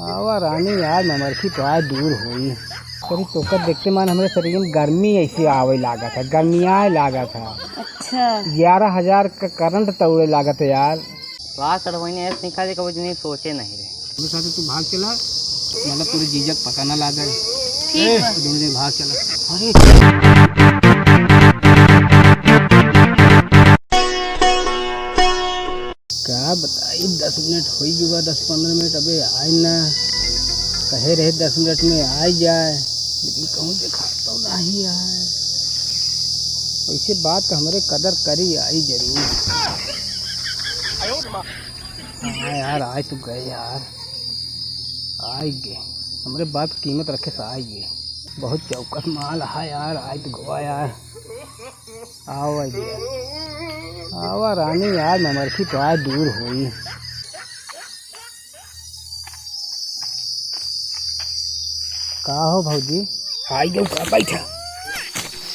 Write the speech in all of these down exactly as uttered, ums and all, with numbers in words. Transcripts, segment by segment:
आवा रानी, आज ममरखी तो आज दूर होई। अरे तोका देखते मान हमरे शरीर में गर्मी ऐसे आवे लागत है, गर्मियाए लागत है। अच्छा। ग्यारह हजार का करंट तौड़े लागत है यार। वाह सर, वही ने ऐसे निकाले, कभी नहीं सोचे नहीं रहे। हमरे साथे तू भाग चला, मतलब तोरे जीजा के पता ना लागे। ठीक बा। दोनों जने भाग चला। अरे। का बताई, दस मिनट होई गवा, दस पन्द्रह मिनट अबे आए ना। कहे रहे दस मिनट में आ जाए, लेकिन कहूँ देखा तो नहीं आए। वैसे बात का हमरे कदर करी आई जरूर। हाँ यार, आए तो गए यार, आए गए। हमरे बात की कीमत रखे से आए गए। बहुत चौकस माल है यार, आए तो गवा यार। आवा यार, आवा रानी यार, ममरखी तो आज दूर होई। का हो भौजी, आई गयो का? बैठा।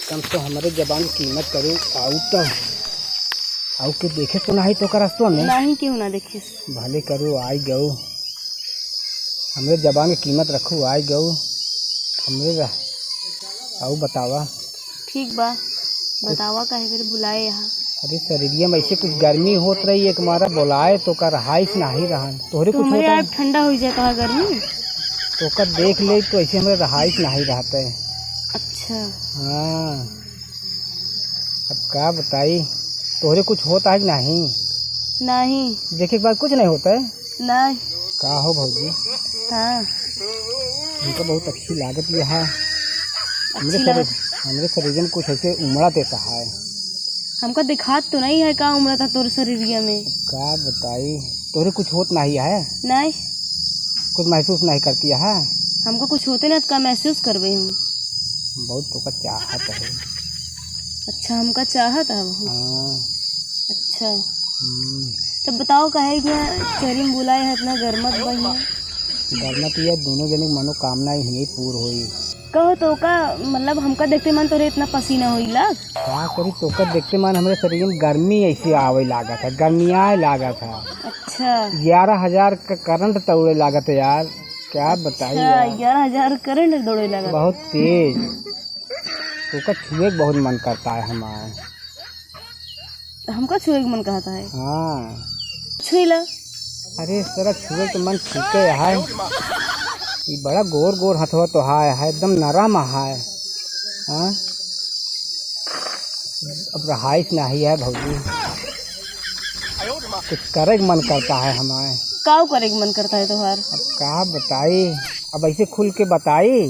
कम से कम हमरे जबान की कीमत करू। आऊ तो, आऊ के देखे तो नाही तो का रस्तवा में? नाही, क्यों ना देखिस। भले करू, आई गयो। हमरे जबान की कीमत रखू, आई गयो। हमरे रह, आऊ बतावा। ठीक बा, बतावा काहे करे बुलाए यहाँ? अरे शरीरिया में ऐसे कुछ गर्मी होत रही, एक मारा बोलाए तो का रहाइश नाही रहन। तोहरे कुछ तुम्हरे होता? आप ठंडा हो जाता है गर्मी। तो का देख ले तो ऐसे हमरे रहाइश नाही रहते। अच्छा। हाँ, अब का बताई, तोहरे कुछ होता है कि नाही? नाही। देखे के बाद कुछ नहीं होता है? नाही। का हो भौजी? हाँ। हमका बहुत अच्छी लागत यह है। हमरे अच्छी शरीर, लागत? हमरे शरीर में कुछ ऐसे उमड़ा देता है। हमका दिखात तो नहीं है का उमड़ा था तोर शरीरिया में। का बताई, तोरे कुछ होत नहीं है? नहीं। कुछ महसूस नहीं करती है? हमका कुछ होते ना तो का महसूस करबे हम। बहुत तोका चाहत है। अच्छा, हमका चाहत है बहुत। हाँ। अच्छा। हम्म। तब बताओ, काहे के चरी में बुलाए है, इतना गरमत बा हियाँ? गरमत यह दोनों जने के मनोकामना यहीं पूर होई। कहो तो का, मतलब, हमका देखते मन तोरे इतना पसीना होई लाग? का करी, तोका देखते मन हमरे शरीर में गर्मी ऐसे आवे लागत है, गर्मियाए लागत है। अच्छा। ग्यारह हजार का करंट तौड़े लागत है यार, क्या बताई अच्छा, यार। ग्यारह हजार करंट दौड़े लागत। बहुत तेज। तोका छुए के बहुत मन करता है हमार। हमका छुए के मन कहता है। हाँ। छुई ला। अरे, तोरा छुए के मन ठीके है। ई बड़ा गोर गोर हथवा तो हाय, हाय, एकदम नरम हाय। हाँ? अब रहाइश नहीं है भौजी, कुछ करे के मन करता है हमारे। काऊ करे के मन करता है तोहार? अब का बताई, अब ऐसे खुल के बताई?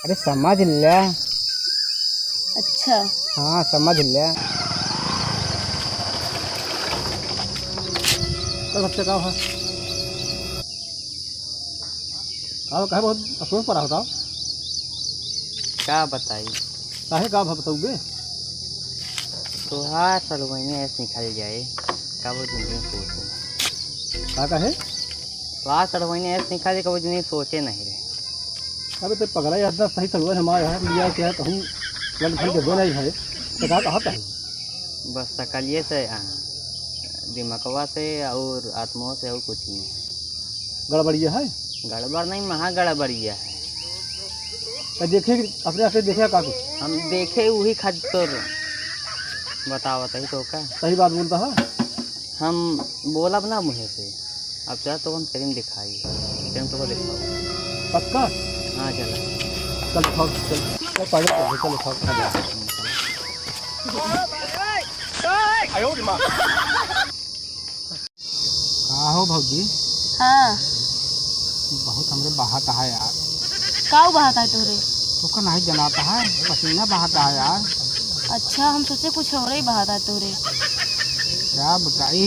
अरे समझ ले। अच्छा। हाँ, समझ ले। कल हफ्ते का है? का, काहे बहुत अफसोस पड़ा होता? का बताई? काहे का भा बताऊबे? तोहार सलवैने ऐसे निकल जाए, का वो जिंदगी में सोचो। का कहे? तोहार सलवैने ऐसे निकल जाए, का वो जिंदगी में सोचे नहीं रहे। अबे ते पगला, ये इतना सही सलवैन हमारे यहाँ लिया क्या कहूँ, लग भर के बोला ही है, तो का कहा था? बस सकलिए से, आ, दिमकवा से और आत्माओं से और कुछ नहीं है। गड़बड़िया है? गड़बड़ नहीं, महा गड़बड़िया है। तो देखे, अपने आँखें देखे का कुछ? हम देखे वही खातिर बतावत ही तो का। सही बात बोलता है। हम बोलब ना मुँहे से। अब चला तो हम फिल्म दिखाई, फिल्म तो दिखाओ। पक्का? हाँ, चला। चल दिखाओ, चल। चल, पागल कर दे, चल दिखाओ, खा जा। का हो भौजी? हाँ। बहुत हमरे बहात है यार। काऊ बहात है तोरे? तोका नहीं जनाता है, पसीना बहात है यार। अच्छा, हम सोचे कुछ और ही बहात है तोरे। का बताई?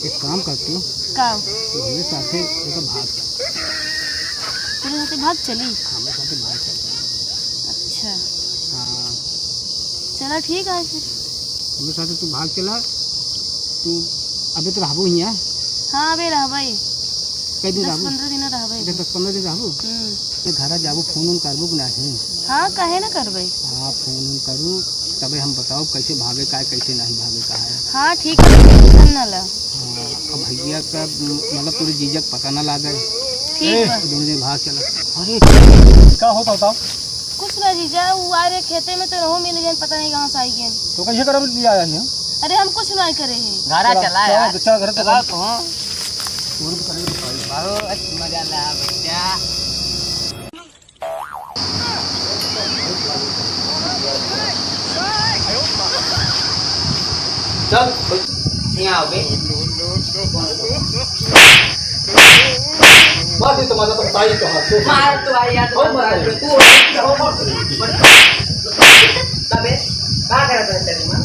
एक काम कर तू। का? तू हमरे साथे एक भाग चल। तेरे साथे भाग चली? हमरे साथे भाग चल। अच्छा। हाँ। चला ठीक है फिर। हमरे साथे तू भाग चला। तू अबे तो रहबो हियाँ? हाँ, अबे रहबे। कई दिन दस रहबो? पन्द्रह दिन रहबे। अच्छा, दस पन्द्रह दिन रहबो? हम्म। तो घरा जाबो, फोन उन करबो कि नहीं? हाँ, काहे ना करबे? हाँ, फोन उन करू। तबे हम बताओ कैसे भागे का है, कैसे नहीं भागे का है। हाँ, ठीक है, tension ना ला। हाँ, अब भैया का, मतलब, तोरे जीजा का पता ना लागे। ठीक बा। दोनों जने भाग चला। अरे, का होता, बताओ? कुछ ना जीजा, उ आ रहे खेते में तो रहू मिल गए, पता नहीं कहाँ से आई गए। तो कैसे करब लिया आया नहीं? अरे, हम कुछ ना करे हैं। घरा चला, चला यार। चला, घर चला। चला तो, हाँ। बहुत मजा ला भैया। चल, यहाँ आओ बे। मार दी तो, मार तो, ताई तो हाथ से। मार तो आई यार, और मार। तू और क्या हो, मार। तबे, का करत है तेरी माँ?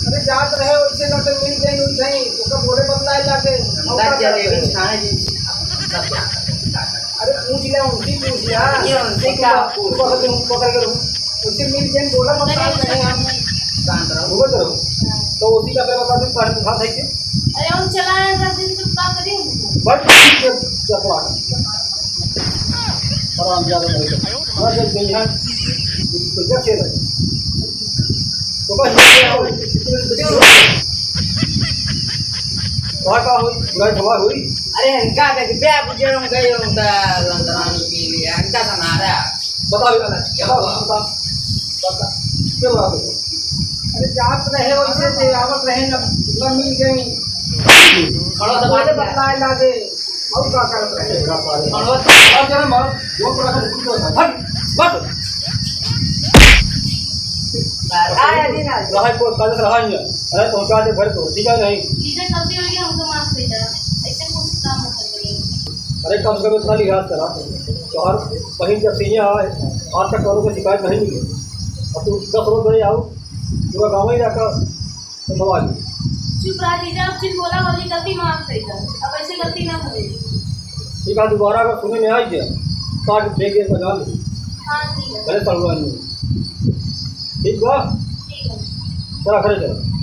अरे, जात रहे, वैसे ना तो मिल गई, वैसे ही, ओकर बोले बतलाए लागे। हम और का जलेबी करत है? खाए जी। अरे पूछ ले, उनसे पूछ ले, हाँ। ये उनसे तू क्या पकड़, पूछ? तू पकड़ के, पकड़ के रखो। उनसे मिल के बोला, मत नहीं, नहीं, नहीं। शांत रहो। रुको तो रहो। तो उसी का क्या बता दूं, पढ़, उठा दे के। अरे हम चला आए दस दिन तो का करें? बट चपला। आराम ज्यादा नहीं कर। ना जब गई है, तो क्या खेल है? तो बस ये क्या हो? का, का होई? बुराई धमाल होई? अरे, इनका देख, बे, बुझे हम गए, हम ता लंदरानी के लिए, इनका सनारा। बता, बता, बता, बता, बता। क्या बात है? अरे, जात रहे, वैसे थे, आवत रहे, न, न मिल गई। खड़ा तो बोले, बात बतलाए लागे। और का करत रहे? खड़ा तो और जरा मार, वो पूरा कर, हट, हट। रहा है, नहीं रहा है। रहा है, कोई कागज रहा नहीं है। अरे, पहुंचा दे घर को, ठीक है, नहीं? ठीक है, गलती हो गई, हमको माफ कर दे। ऐसे कुछ काम होता है। अरे, कम से कम इतना लिहाज करा। तो हर कहीं जब से ये आए, आज तक कौनो को शिकायत नहीं मिली। अब तू दस रोज नहीं आओ, पूरा गाँव ही जाकर तो बवाल। चुप रहा जीजा, अब जिन बोला वाली गलती माफ कर दे। अब ऐसे गलती ना होए। ठीक है, दोबारा अगर सुने में आई गया, काट फेंक के बजा ले। हाँ, ठीक है। भले सड़ुआ नहीं। ठीक बा? ठीक है। चला, घरे चला।